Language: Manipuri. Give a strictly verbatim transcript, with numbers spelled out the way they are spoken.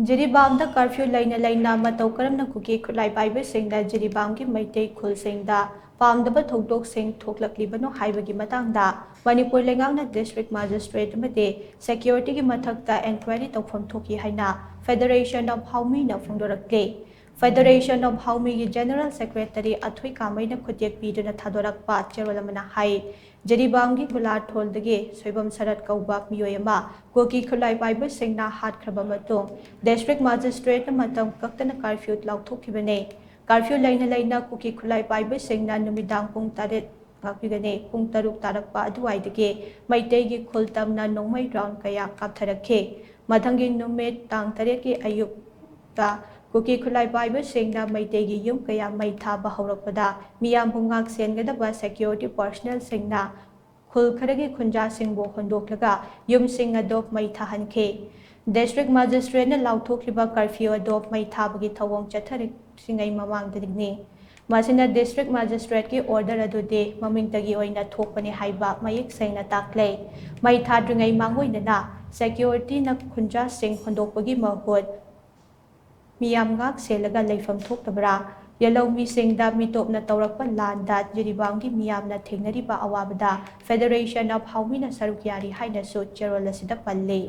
ꯖꯤꯔꯤꯕꯥꯝꯗ ꯀꯔꯐ꯭ꯌꯨ ꯂꯩꯅ ꯂꯩꯅ ꯃꯇꯧ ꯀꯔꯝꯅ ꯀꯨꯀꯤ ꯈꯨꯠꯂꯥꯏ ꯄꯥꯏꯕꯁꯤꯡꯅ ꯖꯤꯔꯤꯕꯥꯝꯒꯤ ꯃꯩꯇꯩ ꯈꯨꯜꯁꯤꯡꯗ ꯄꯥꯝꯗꯕ ꯊꯧꯗꯣꯛꯁꯤꯡ ꯊꯣꯛꯂꯛꯂꯤꯕꯅꯣ ꯍꯥꯏꯕꯒꯤ ꯃꯇꯥꯡꯗ ꯃꯅꯤꯄꯨꯔ ꯂꯩꯉꯥꯛꯅ ꯗꯤꯁꯇ꯭ꯔꯤꯛ ꯃꯦꯖꯤꯁꯇ꯭ꯔꯦꯠ ꯑꯃꯗꯤ ꯁꯦꯀ꯭ꯌꯨꯔꯤꯇꯤꯒꯤ ꯃꯊꯛꯇ ꯏꯟꯀ꯭ꯋꯥꯏꯔꯤ ꯇꯧꯐꯝ ꯊꯣꯛꯏ ꯍꯥꯏꯅ ꯐꯦꯗꯔꯦꯁꯟ ꯑꯣꯐ ꯍꯥꯎꯃꯤꯅ ꯐꯣꯡꯗꯣꯔꯛꯂꯤ꯫ ꯐꯦꯗꯔꯦꯁꯟ ꯑꯣꯐ ꯍꯥꯎꯃꯤꯒꯤ ꯖꯦꯅꯔꯦꯜ ꯁꯦꯀ꯭ꯔꯦꯇꯔꯤ ꯑꯊꯣꯏ ꯀꯥꯃꯩꯅ ꯈꯨꯠꯌꯦꯛ ꯄꯤꯗꯨꯅ ꯊꯥꯗꯣꯔꯛꯄ ꯆꯦꯔꯣꯜ ꯑꯃꯅ ꯍꯥꯏ, ꯖꯤꯔꯤꯕꯥꯝꯒꯤ ꯒꯨꯂꯥꯊꯣꯜꯗꯒꯤ ꯁꯣꯏꯕꯝ ꯁꯔꯠ ꯀꯧꯕ ꯃꯤꯑꯣꯏ ꯑꯃ ꯀꯨꯀꯤ ꯈꯨꯠꯂꯥꯏ ꯄꯥꯏꯕꯁꯤꯡꯅ ꯍꯥꯠꯈ꯭ꯔꯕ ꯃꯇꯨꯡ ꯗꯤꯁꯇ꯭ꯔꯤꯛ ꯃꯦꯖꯤꯁꯇ꯭ꯔꯦꯠꯅ ꯃꯇꯝ ꯀꯛꯇꯅ ꯀꯔꯐ꯭ꯌꯨ ꯂꯥꯎꯊꯣꯛꯈꯤꯕꯅꯤ꯫ ꯀꯔꯐ꯭ꯌꯨ ꯂꯩꯅ ꯂꯩꯅ ꯀꯨꯀꯤ ꯈꯨꯠꯂꯥꯏ ꯄꯥꯏꯕꯁꯤꯡꯅ ꯅꯨꯃꯤꯗꯥꯡ ꯄꯨꯡ ꯇꯔꯦꯠ ꯉꯥꯛꯄꯤꯒꯅꯤ꯫ ꯄꯨꯡ ꯇꯔꯨꯛ ꯇꯥꯔꯛꯄ ꯑꯗꯨꯋꯥꯏꯗꯒꯤ ꯃꯩꯇꯩꯒꯤ ꯈꯨꯜ ꯇꯝꯅ ꯅꯣꯡꯃꯩ ꯔꯥꯎꯟ ꯀꯌꯥ ꯀꯥꯞꯊꯔꯛꯈꯤ꯫ ꯃꯊꯪꯒꯤ ꯅꯨꯃꯤꯠ ꯇꯥꯡ ꯇꯔꯦꯠꯀꯤ ꯑꯌꯨꯛꯇ ꯀꯨꯀꯤ ꯈꯨꯠꯂꯥꯏ ꯄꯥꯏꯕꯁꯤꯡꯅ ꯃꯩꯇꯩꯒꯤ ꯌꯨꯝ ꯀꯌꯥ ꯃꯩ ꯊꯥꯕ ꯍꯧꯔꯛꯄꯗ ꯃꯤꯌꯥꯝꯕꯨ ꯉꯥꯛ ꯁꯦꯟꯒꯗꯕ ꯁꯦꯀ꯭ꯌꯨꯔꯤꯇꯤ ꯄꯔꯁꯅꯦꯜꯁꯤꯡꯅ ꯈꯨꯜ ꯈꯔꯒꯤ ꯈꯨꯟꯖꯥꯁꯤꯡꯕꯨ ꯍꯣꯟꯗꯣꯛꯂꯒ ꯌꯨꯝꯁꯤꯡ ꯑꯗꯨ ꯃꯩ ꯊꯥꯍꯟꯈꯤ꯫ ꯗꯤꯁꯇ꯭ꯔꯤꯛ ꯃꯦꯖꯤꯁꯇ꯭ꯔꯦꯠꯅ ꯂꯥꯎꯊꯣꯛꯂꯤꯕ ꯀꯔꯐ꯭ꯌꯨ ꯑꯗꯨ ꯃꯩ ꯊꯥꯕꯒꯤ ꯊꯧꯑꯣꯡ ꯆꯠꯊꯔꯤꯉꯩ ꯃꯃꯥꯡꯗꯅꯤ꯫ ꯃꯁꯤꯅ ꯗꯤꯁꯇ꯭ꯔꯤꯛ ꯃꯦꯖꯤꯁꯇ꯭ꯔꯦꯠꯀꯤ ꯑꯣꯔꯗꯔ ꯑꯗꯨꯗꯤ ꯃꯃꯤꯡꯇꯒꯤ ꯑꯣꯏꯅ ꯊꯣꯛꯄꯅꯤ ꯍꯥꯏꯕ ꯃꯌꯦꯛ ꯁꯦꯡꯅ ꯇꯥꯛꯂꯦ꯫ ꯃꯩ ꯊꯥꯗ꯭ꯔꯤꯉꯩ ꯃꯥꯡꯑꯣꯏꯅꯅ ꯁꯦꯀ꯭ꯌꯨꯔꯤꯇꯤꯅ ꯈꯨꯟꯖꯥꯁꯤꯡ ꯍꯣꯟꯗꯣꯛꯄꯒꯤ ꯃꯍꯨꯠ ꯃꯤꯌꯥꯝ ꯉꯥꯛ ꯁꯦꯜꯂꯒ ꯂꯩꯐꯝ ꯊꯣꯛꯇꯕ꯭ꯔꯥ? ꯌꯦꯜꯍꯧꯃꯤꯁꯤꯡꯗ ꯃꯤꯇꯣꯞꯅ ꯇꯧꯔꯛꯄ ꯂꯥꯟꯗ ꯖꯤꯔꯤꯕꯥꯝꯒꯤ ꯃꯤꯌꯥꯝꯅ ꯊꯦꯡꯅꯔꯤꯕ ꯑꯋꯥꯕꯗ ꯐꯦꯗꯔꯦꯁꯟ ꯑꯣꯐ ꯍꯥꯎꯃꯤꯅ ꯁꯔꯨꯛ ꯌꯥꯔꯤ ꯍꯥꯏꯅꯁꯨ ꯆꯦꯔꯣꯜ ꯑꯁꯤꯗ ꯄꯜꯂꯤ꯫